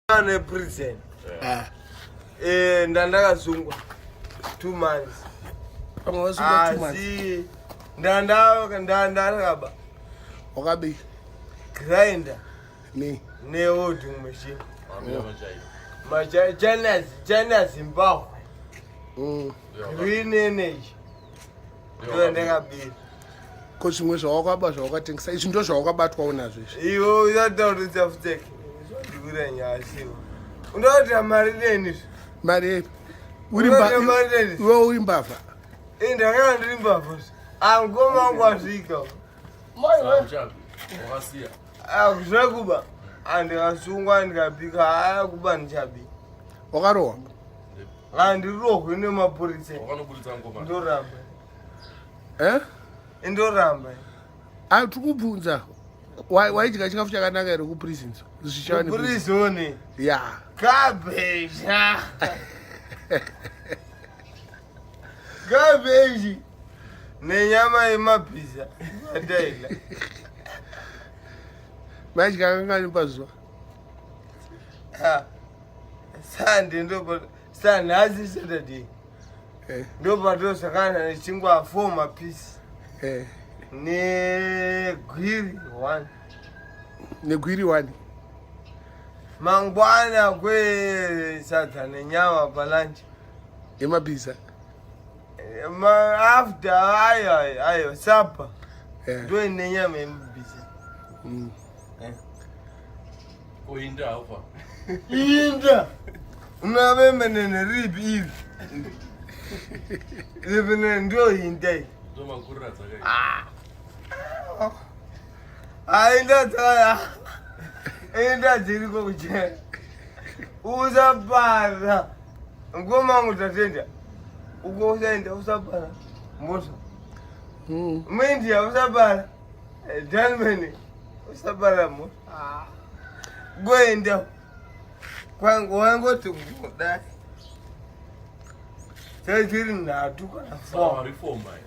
Ane prison. Ah. Eh, ndandakasungwa 2 months. Pamwe wasungwa 2 months. Asi ndanda ndandakaba Wakabi grinder ne ne welding machine. Ma China China Zimbabwe. Green energy. Ndiyo ndakabira. Ko zvimwe zvawakaba zvawakatengesa izvi ndo zvawakabatwawo nazvo izvi. Iwe usataurisa futseke. Ndikura nyaya siwo. Unoita mari neni izvi. Mari yepi? Uri Unoita mari neni. Iwe uri mbavha. Ini ndakanga ndiri mbavha. Angoma wangu asvika. Wakasiya. Zvekuba. Andikasungwa ndikabika haya kuba ndichabika. Wakarohwa? Handirohwi nemapurisa. Wakanoburitsa ngoma. Ndoramba. Eh? Indoramba. Ah, tikubvunza. Waidya chikafu chakanaka here kuprison? Zvichava ne prison. Yeah. Cabbage. Cabbage. Nenyama yemabhiza. Adaila. Maidya kangani pazuva? Ha. Sunday ndo sanhasi Saturday. Eh. Ndopatosakana nechingwa 4 mapisi. Eh. Negwiri 1. Negwiri 1. Mangwana kwe sadza nenyama palunch. Yemabhiza. Eh, ma after ayo ayo ayo supper. Eh. Ndo nenyama yemabhiza. Eh. Kuinda haufa. Inda. Unavemene ripi iri. Ripi ne ndo inda iyi. Ndo makurira dzakaita. Ah. Ah, inda dzakaya. Inda dziriko kuchena. Usapara. Ngoma wangu tatenda. Uko usaenda usapara. Mbosa. Mwindia usapara. Dalmeni usapara mbosa. Ah. Goenda. Kwangu wangoti kudai. Chaichiri nhatu kana Sawa 4. reform ayi.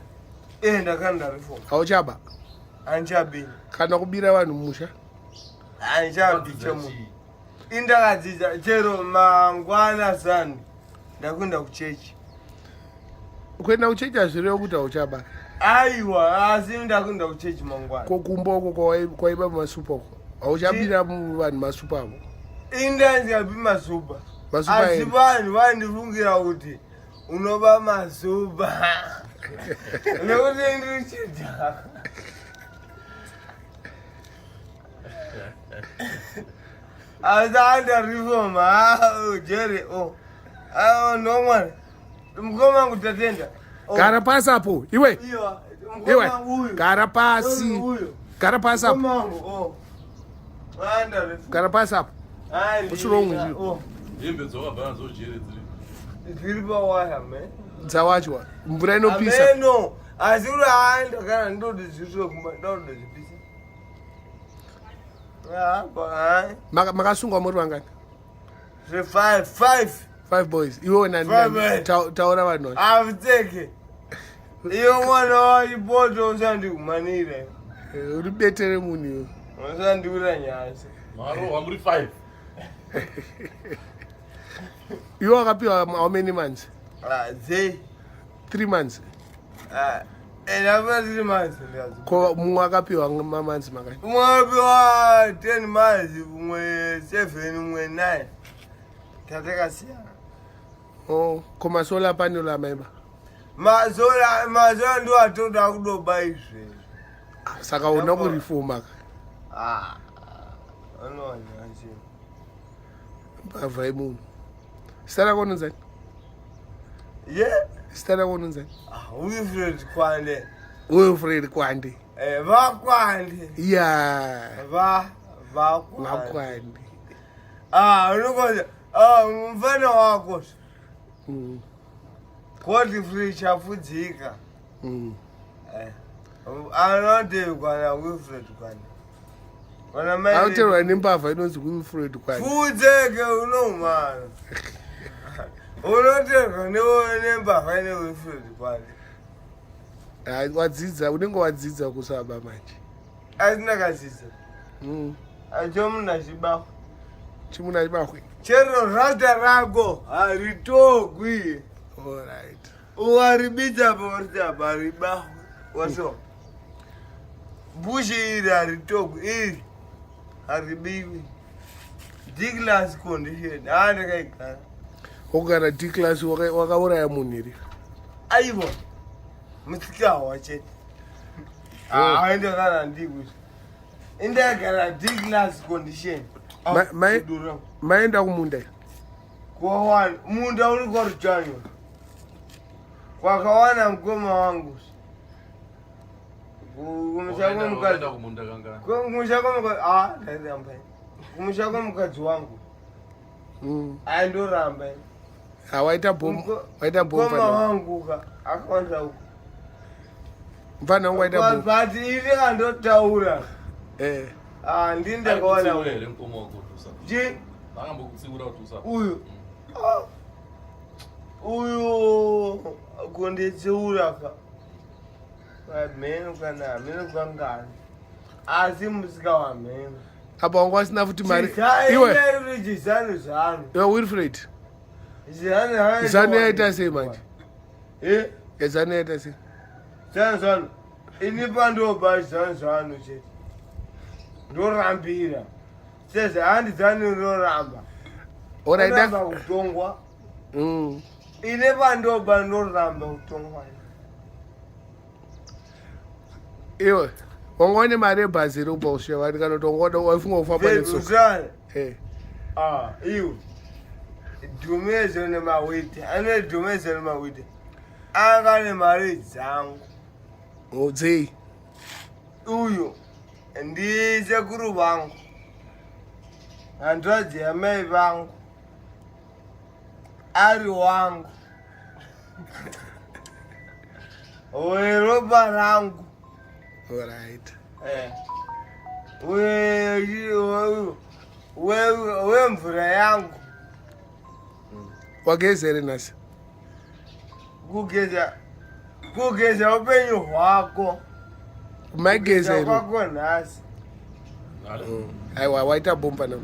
Eh ndakanda reform. Hauchaba. Anchabi. Kana kubira vanhu mumusha. Anchabi chemu. Indakadzidza chero mangwana Sunday ndakuenda kuchechi. Kuenda kuchechi hazvirevi kuti hauchaba. Aiwa asi ndakuenda kuchechi mangwana. Ko kumba uko kwaiba masupa uko. Hauchabira vanhu masupa avo. Indanzikabi masupa. Masupa Asi eni. vanhu vandifungira kuti unoba masupa. Nekuti ndiri chidhaka. Asi anda reform ah Jerry oh. Ah no mwana. Mukoma wangu tatenda. Oh. Gara pasi apo iwe. Iwa. Iwe. Mukoma uyu. Gara pasi. Uyu. Gara pasi apo. Mukoma wangu oh. Anda reform. Gara pasi apo. Ah, What's wrong with you? Oh. Hembe dzawakabva nadzo jere dziri. Zviri pawaya man. Dzawachwa. Mvura inopisa. Ameno. Asi uri anda kana ndoti zviswe kumba ndoti zvipisa. Ah, ba. Makasungwa muri vangani? Zve 5 5. 5 boys. Iwe nani? Five, nani? eh. Taura vanhu vacho. Avuteke. Iwe mwana wachipoto usandikumanira. Eh, uri betere munhu iwe. Usandiura nyasi. Marohwa muri 5. Iwe wakapiwa how many months? Ah, ze. 3 months. Ah, ndakapiwa 3 months ndikazi. Ko mumwe akapiwa mamonths makani? Umwe akapiwa 10 months, umwe 7, umwe 9. Tatakasiyana. Oh, ko masola panel amaiba. Masola, masola ndo atoda kudoba izvezvi. Ah, saka una kurifoma ka. Ah. Unoona chii? Mbavha yemunhu. Zita rako unonzani? Ye? Zita rako unonzani? Ah, Wilfred Kwande. Wilfred Kwande. Eh, vakwande. Yeah. Va vakwande. Vakwande. Ah, unokoza. Ah, mfana wako. Godfrey Chafudzika. Eh. Anoteerwa na Wilfred Kwande. Vana mai. Anoteerwa nembavha inonzi Wilfred Kwande. Fudzeke unoumana. Unoteerwa nembavha ine Wilfred Kwande. Hai, wadzidza, unenge wadzidza kusaba manje. Asi ndakadzidza. Mm. Acho munhu achiba. Chimuna chibahwe. Chero rasta rako haritogwi. Alright. Ukaribidza paurita paribahwe. Waso. Bushi iri haritogwi iri haribiwi. D-class condition. Ah, ndakaigara. Wakugara D class wakauraya munhu here? Aiwa. Musikawa chete. Ah, ndakagara ndikuti. Indagara D class condition. Maenda kumunda? Kwawana munda uri kwaRuchanyo. Kwakawana mukoma wangu. Kumusha kwemukadzi. Kumusha kwemukadzi. Ah, ndairamba. Kumusha kwemukadzi wangu. Aindoramba. Ah, waita bom. Waita bom. Mukoma wangu ka akawanda uko. Mfana wangu waita bom. But ini andotaura. Eh. Ah, ndini ndakawana. Here mukoma wako kuti usa. Ji. Vakambokutsiura kuti usa. Uyu. Ah. Uyu kunditsiura ka. Mheno kana mheno kangani. Asi musika wamheno. Apa wanga wasina futi mari. Iwe. Zanu zanu. Iwe Wilfred. Zanu Zanu yaita sei manje? Eh? Zanu yaita sei? Zanu zanu. Ini pandoba zanu zanu chete. Ndorambira. Sezvo handi zanu rinoramba. Alright. Ndoramba kutongwa. Ini pandoba ndoramba kutongwa. Iwe wanga une mari yebhazi here kubva kusvika kana kuti wanga waifunga kufamba netsoka? Eh. Ah, iwe. Dhumezo nemawiti. Ane dhumezo nemawiti. Anga nemari dzangu. Dzei? Uyu ndisekuru vangu. Hanzvadzi yamai vangu. Ari wangu. Weropa rangu. Alright. Eh. Wemvura yangu. Wageza here nhasi? Kugeza kugeza upenyu hwako. Maigeza here? Kwako nhasi. Aiwa waita bomba na.